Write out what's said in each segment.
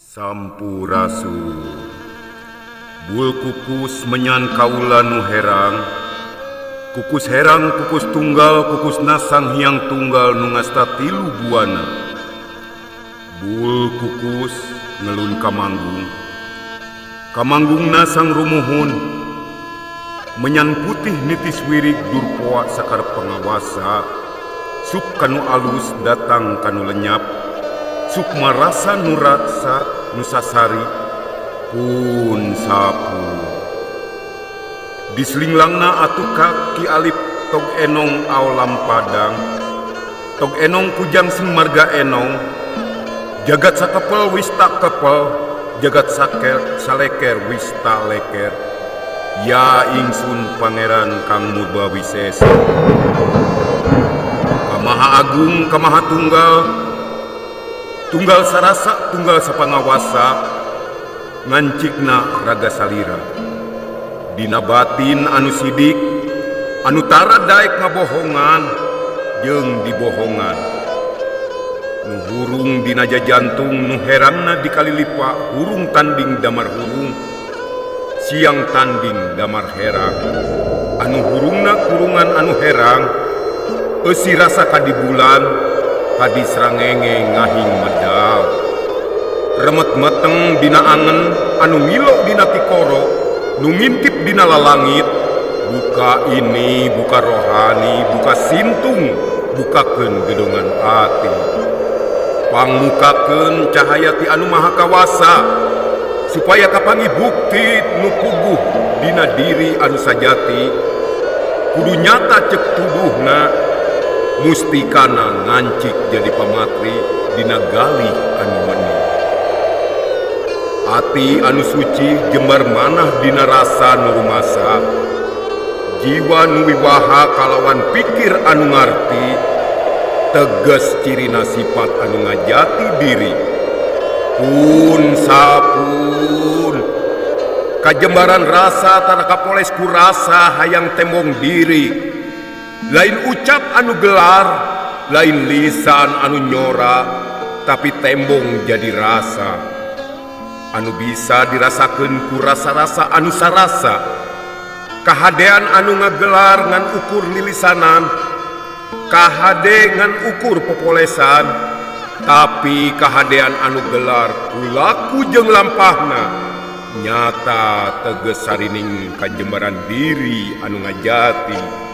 Sampurasun. Bul kukus menyan kaula nu herang. Kukus herang kukus tunggal kukus nasang hiang tunggal nu ngasta tilu buana. Bul kukus ngelun kamanggung. Kamanggungna sang rumuhun. Menyan putih nitis wirig durpoa sakar pengawasa. Sup kanu alus datang kanu lenyap. Sukma rasa nuraksa nusasari pun sapu. Diselinglangna atuh ka Ki Alip tog enong aolam padang. Tog enong kujang sing marga enong. Jagat sakepel wis tak kepel, jagat saker saleker wis tak leker. Ya ingsun pangeran kang murba wisesa. Kamaha agung kamaha tunggal. Tunggal sarasa tunggal sapangawasa ngancikna raga salira. Dina batin anu sidik anu tara daek ngabohongan jeung dibohongan. Nu hurung dina jajantung nu herangna dikalilipa hurung tanding damar hurung siang tanding damar herang. Anu hurungna kurungan anu herang eusi rasa kadi bulan kadi srangenge ngahing medal. Remet meteng dina angen anu ngilo dina tikoro nu ngintip dina lalangit. Buka ini buka rohani buka sintung bukakeun gedongan ati. Pangmukakeun cahaya ti anu maha kawasa supaya kapangi bukti nu puguh dina diri anu sajati. Kudu nyata cek tuduhna mustikana ngancik jadi pamatri dina galih anu wening. Ati anu suci jembar manah dina rasa nu rumasa. Jiwa nu wiwaha kalawan pikir anu ngarti. Teges cirina sifat anu ngajati diri. Pun sapun kajembaran rasa tara kapoles ku rasa hayang tembong diri. Lain ucap anu gelar, lain lisan anu nyora, tapi tembong jadi rasa. Anu bisa dirasakeun ku rasa-rasa anu sarasa. Kahadean anu ngagelar ngan ukur lilisanan, kahade ngan ukur popolesan, tapi kahadean anu gelar kulaku jeung lampahna nyata teges sarining kajembaran diri anu ngajati.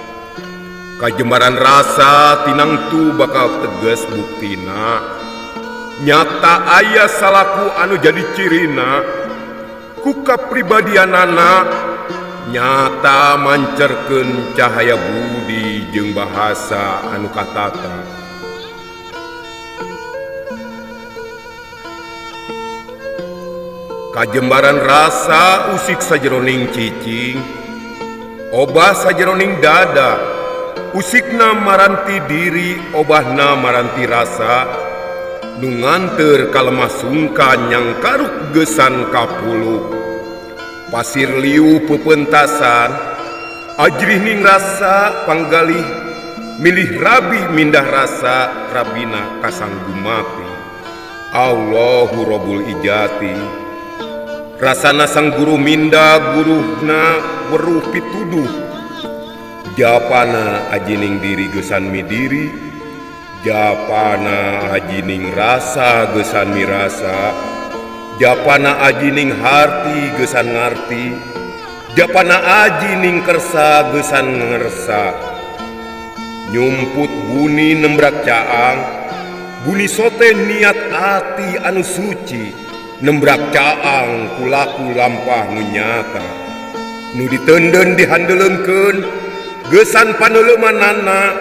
Kajembaran rasa tinangtu bakal tegas buktina. Nyata aya salaku anu jadi cirina. Ku kapribadianana nyata mancerkeun cahaya budi jeung bahasa anu katata. Kajembaran rasa usik sajeroning cicing, obah sajeroning dada. Usikna maranti diri, obahna maranti rasa. Nu nganteur kalemah sungkan nyang karuk gesan kapuluk. Pasir liu pepentasan, ajrih ning rasa panggalih. Milih rabi mindah rasa, rabina kasanggumati. Allahu Rabbul Ijati. Rasana sang guru minda guruhna weruh pituduh. Japana ajining diri gesan midiri, japana ajining rasa gesan mirasa, japana ajining harti gesan ngarti, japana ajining kersa gesan ngersa. Nyumput buni nembrak caang, buni sote niat ati anu suci, nembrak caang kulaku lampah nu nyata. Nu ditenden dihandeleungkeun gesan paneleumanana,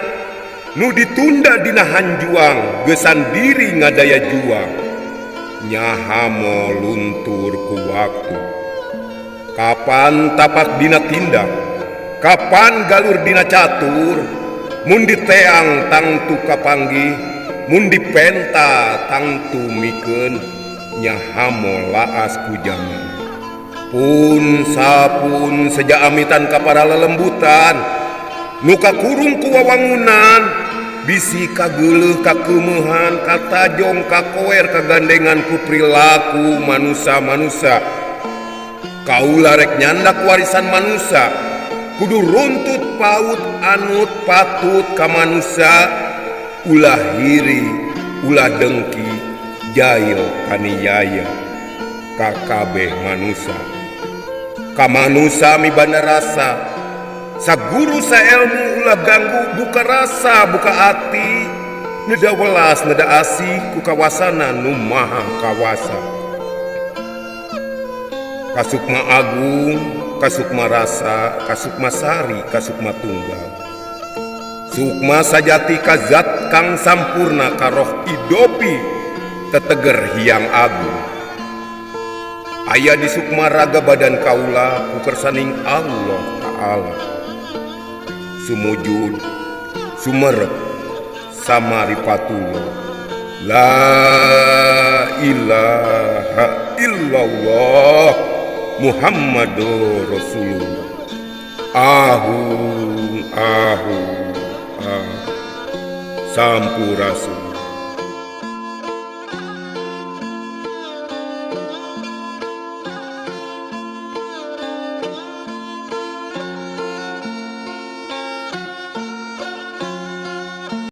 nu ditunda dina hanjuang gesan diri ngadaya juang. Nyahamo luntur ku waktu. Kapan tapak dina tindak, kapan galur dina catur, mun diteang tangtu kapanggih, mun dipenta tangtu mikeun, nyahamo laas ku jaman. Pun sapun seja amitan ka para lelembutan, nu kakurung ku wawangunan, Bisi kageuleuh kakeumeuhan katajong kakoer kagandengan ku perilaku manusa-manusa. Kaula rek nyandak warisan manusa kudu runtut paut anut patut ka manusa ulah hiri ulah dengki jail kaniaya kakabeh manusa. Ka manusa mibanda rasa saguru saelmu ulah ganggu buka rasa buka ati neda welas neda asih ku kawasana nu maha kawasa. Kasukma agung, kasukma rasa, kasukma sari, kasukma tunggal. Sukma sajati kazat kang sampurna karoh idopi teteger hiang agung. Aya di sukma raga badan kaula ku kersaning Allah Ta'ala. Sumujud, sumerep, samaripatullah. La ilaha illallah Muhammadur Rasulullah. Ahung ahung ah. Sampurasun.